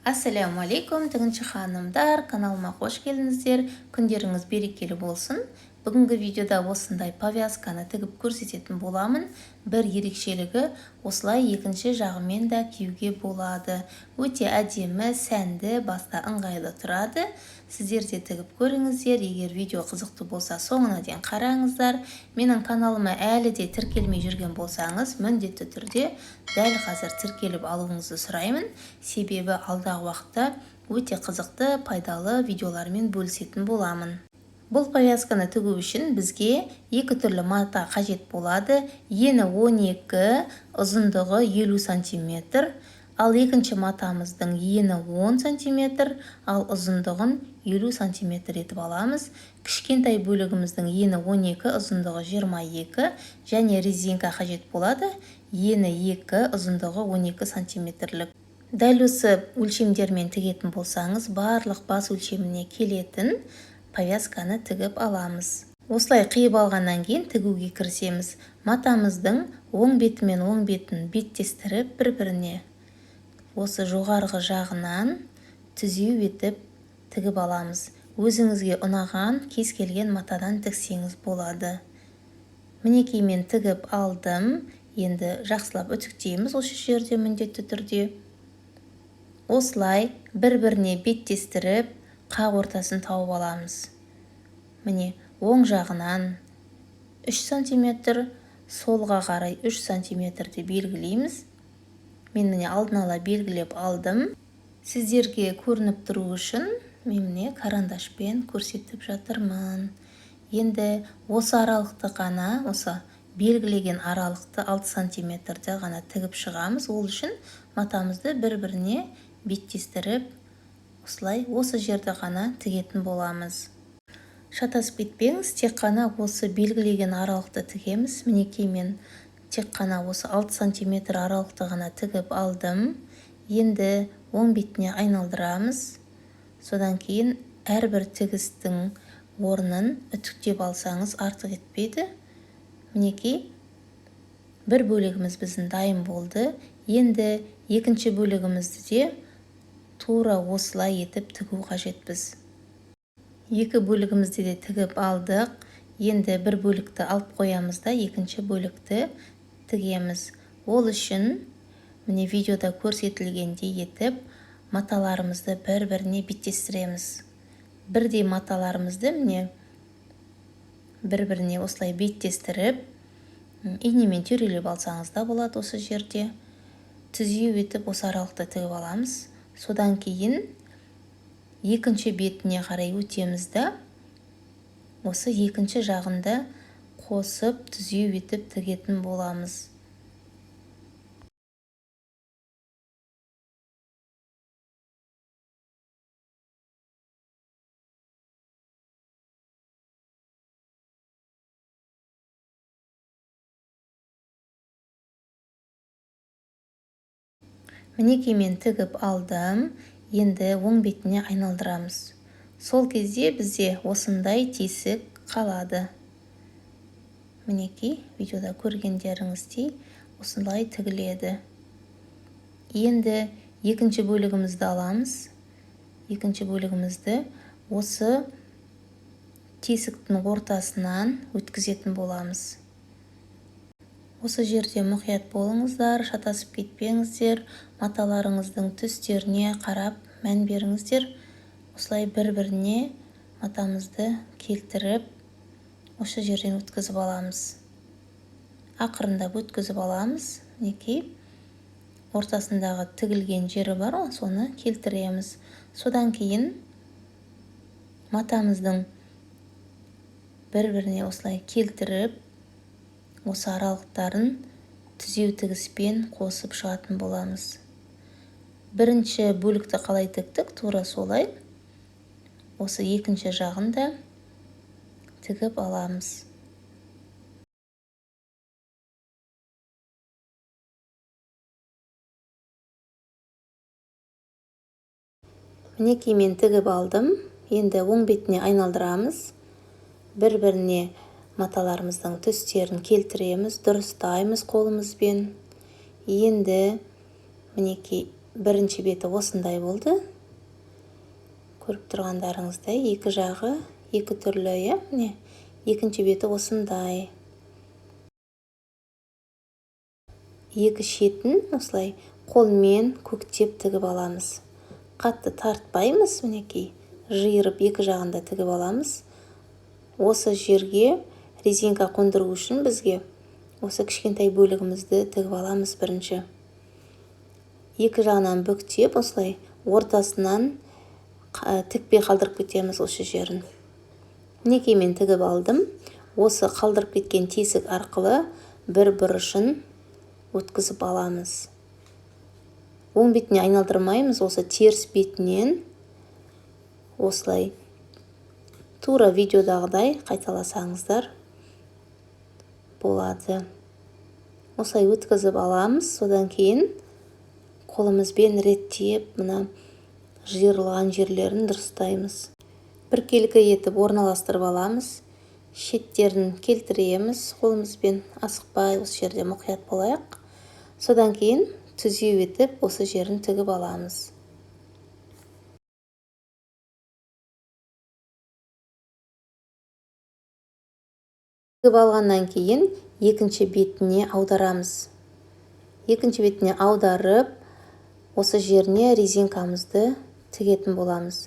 Ассалаумағалейкум, тігінші ханымдар, каналыма қош келдіңіздер. Күндеріңіз берекелі болсын. Бүгінгі видеода осындай повязканы тігіп көрсететін боламын. Бір ерекшелігі, осылай екінші жағымен да киюге болады. Өте әдемі, сәнді, баста ыңғайлы тұрады. Сіздер де тігіп көріңіздер. Егер видео қызықты болса, соңына дейін қараңыздар. Менің каналыма әлі де тіркелмей жүрген болсаңыз, міндетті түрде дәл қазір тіркеліп алуыңызды сұраймын. Себебі алдағы уақытта өте қызықты, пайдалы видеолармен бөлісетін боламын. Бұл повязканы тігу үшін бізге екі түрлі мата қажет болады. Ені 12, ұзындығы 50 сантиметр. Ал екінші матамыздың ені 10 сантиметр, ал ұзындығын 50 сантиметр етіп аламыз. Кішкентай бөлігіміздің ені 12, ұзындығы 22 және резинка қажет болады. Ені 2, ұзындығы 12 сантиметрлік. Дәл осы өлшемдермен тігетін болсаңыз, барлық бас өлшеміне келетін повязканы тігіп аламыз. Осылай қиып алғаннан кейін тігуге кірісеміз. Матамыздың оң беті мен оң бетін беттестіріп, бір-біріне осы жоғарғы жағынан түзеу етіп тігіп аламыз. Өзіңізге ұнаған кез келген матадан тіксеңіз болады. Мінекей, мен тігіп алдым. Енді жақсылап үтіктейміз осы жерде міндетті түрде. Осылай бір-біріне беттестіріп, қақ ортасын тауып аламыз. Міне, оң жағынан 3 сантиметр, солға қарай 3 сантиметр деп белгілейміз. Мен міне алдын ала белгілеп алдым. Сіздерге көрініп тұру үшін мен міне карандашпен көрсетіп жатырмын. Енді осы аралықты ғана, осы белгілеген аралықты 6 сантиметрді ғана тігіп шығамыз. Ол үшін матамызды бір-біріне беттестіріп, осылай осы жерді ғана тігетін боламыз. Шатасып кетпеңіз, тек қана осы белгілеген аралықты тігеміз. Мінекей, мен тек қана осы 6 сантиметр аралықты ғана тігіп алдым. Енді оң бетіне айналдырамыз. Содан кейін әрбір тігістің орнын үтіктеп алсаңыз, артық етпейді. Мінекей, бір бөлігіміз біздің дайын болды. Енді екінші бөлігімізді де тура осылай етіп тігу қажетпіз. Екі бөлігімізді де тігіп алдық. Енді бір бөлікті алып қоямыз да, екінші бөлікті тігеміз. Ол үшін міне видеода көрсетілгендей етіп маталарымызды бір-біріне беттестіреміз. Бірдей маталарымызды міне бір-біріне осылай беттестіріп, инемен түйрелеп алсаңыз да болады осы жерде. Түзеу етіп осы аралықты тігіп аламыз. Содан кейін екінші бетіне қарай өтеміз да, осы екінші жағында қосып түзеу етіп тігетін боламыз. Мінекей, мен тігіп алдым. Енді оң бетіне айналдырамыз. Сол кезде бізде осындай тесік қалады. Мінекей, видеода көргендеріңіздей осындай тігіледі. Енді екінші бөлігімізді аламыз. Екінші бөлігімізді осы тесіктің ортасынан өткізетін боламыз. Осы жерде мұқият болыңыздар, шатасып кетпеңіздер, маталарыңыздың түстеріне қарап мән беріңіздер. Осылай бір-біріне матамызды келтіріп, осы жерден өткізіп аламыз. Ақырындап өткізіп аламыз. Мінекей, ортасындағы тігілген жері бар ғой, соны келтіреміз. Содан кейін матамыздың бір-біріне осылай келтіріп, осы аралықтарын түзеу тігіспен қосып шығатын боламыз. Бірінші бөлікті қалай тіктік, тура солай осы екінші жағын да тігіп аламыз. Мінекей, мен тігіп алдым. Енді оң бетіне айналдырамыз. Бір-біріне маталарымыздың түстерін келтіреміз, дұрыстаймыз қолымызбен. Енді мінекей Бірінші беті осындай болды. Көріп тұрғандарыңыздай, екі жағы екі түрлі, иә? Міне, екінші беті осындай. Екі шетін осылай қолмен көктеп тігіп аламыз. Қатты тартпаймыз, мінекей, жиырып екі жағында тігіп аламыз. Осы жерге резинка қондыру үшін бізге осы кішкентай бөлігімізді тігіп аламыз бірінші. Екі жағынан бүктеп, осылай ортасынан тікпей қалдырып кетеміз осы жерін. Мінекей, мен тігіп алдым. Осы қалдырып кеткен тесік арқылы бір бұрышын өткізіп аламыз. Оң бетіне айналдырмаймыз, осы теріс бетінен осылай тура видеодағыдай қайталасаңыздар болады. Осылай өткізіп аламыз, содан кейін қолымызбен реттеп, мына жиырылған жерлерін дұрыстаймыз. Біркелкі етіп орналастырып аламыз. Шеттерін келтіреміз қолымызбен, асықпай осы жерде мұқият болайық. Содан кейін түзеу етіп осы жерін тігіп аламыз. Тігіп алғаннан кейін екінші бетіне аударамыз. Екінші бетіне аударып, осы жеріне резинкамызды тігетін боламыз.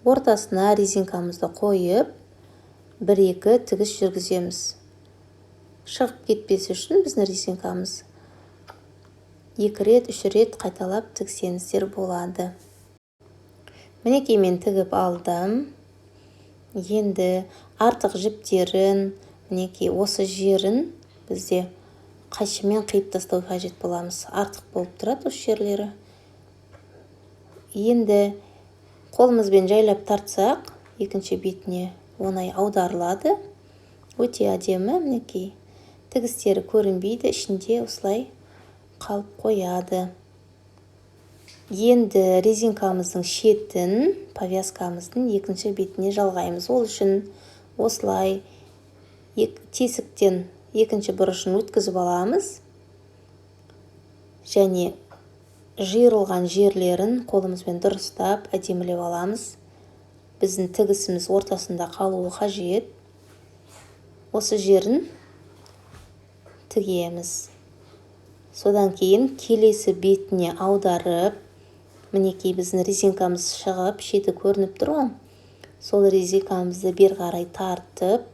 Ортасына резинкамызды қойып, бір-екі тігіс жүргіземіз. Шығып кетпес үшін біздің резинкамыз 2 рет, 3 рет қайталап тіксеңіздер болады. Мінекей, мен тігіп алдым. Енді артық жіптерін, мінекей осы жерін бізде қайшымен қиып тастау қажет боламыз. Артық болып тұрады осы жерлері. Енді қолымызбен жайлап тартсақ, екінші бетіне оңай аударылады. Өте әдемі, мінекей. Тігістері көрінбейді, ішінде осылай қалып қояды. Енді резинкамыздың шетін повязкамыздың екінші бетіне жалғаймыз. Ол үшін осылай тесіктен екінші бұрышын өткізіп аламыз. Және жиырылған жерлерін қолымызбен дұрыстап әдемілеп аламыз. Біздің тігісіміз ортасында қалуы қажет. Осы жерін тігеміз. Содан кейін келесі бетіне аударып, мінекей біздің резинкамыз шығып, шеті көрініп тұр ғой. Сол резинкамызды бері қарай тартып,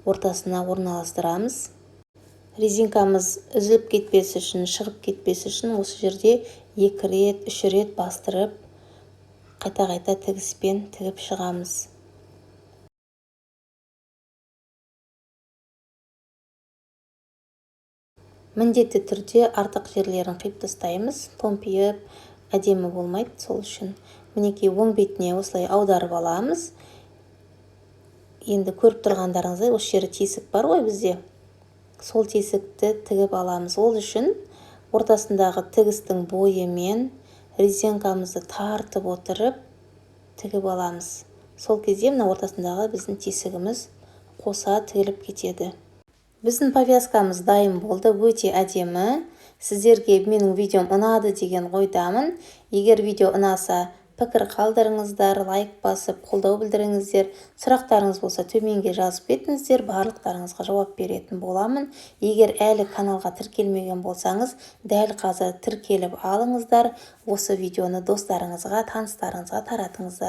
ортасына орналастырамыз. Резинкамыз үзіліп кетпес үшін, шығып кетпес үшін осы жерде 2 рет, 3 рет бастырып, қайта-қайта тігіспен тігіп шығамыз. Міндетті түрде артық жерлерін қиып тастаймыз, томпиып әдемі болмайды, сол үшін. Мінекей оң бетіне осылай аударып аламыз. Енді көріп тұрғандарыңыздай осы жері тесік бар ғой бізде. Сол тесікті тігіп аламыз. Ол үшін ортасындағы тігістің бойымен резинкамызды тартып отырып тігіп аламыз. Сол кезде мына ортасындағы біздің тесігіміз қоса тігіліп кетеді. Біздің повязкамыз дайын болды, өте әдемі. Сіздерге менің видеом ұнады деген ойдамын. Егер видео ұнаса, пікір қалдырыңыздар, лайк басып, қолдау білдіріңіздер. Сұрақтарыңыз болса төменге жазып кетіңіздер, барлықтарыңызға жауап беретін боламын. Егер әлі каналға тіркелмеген болсаңыз, дәл қазір тіркеліп алыңыздар. Осы видеоны достарыңызға, таныстарыңызға таратыңыздар.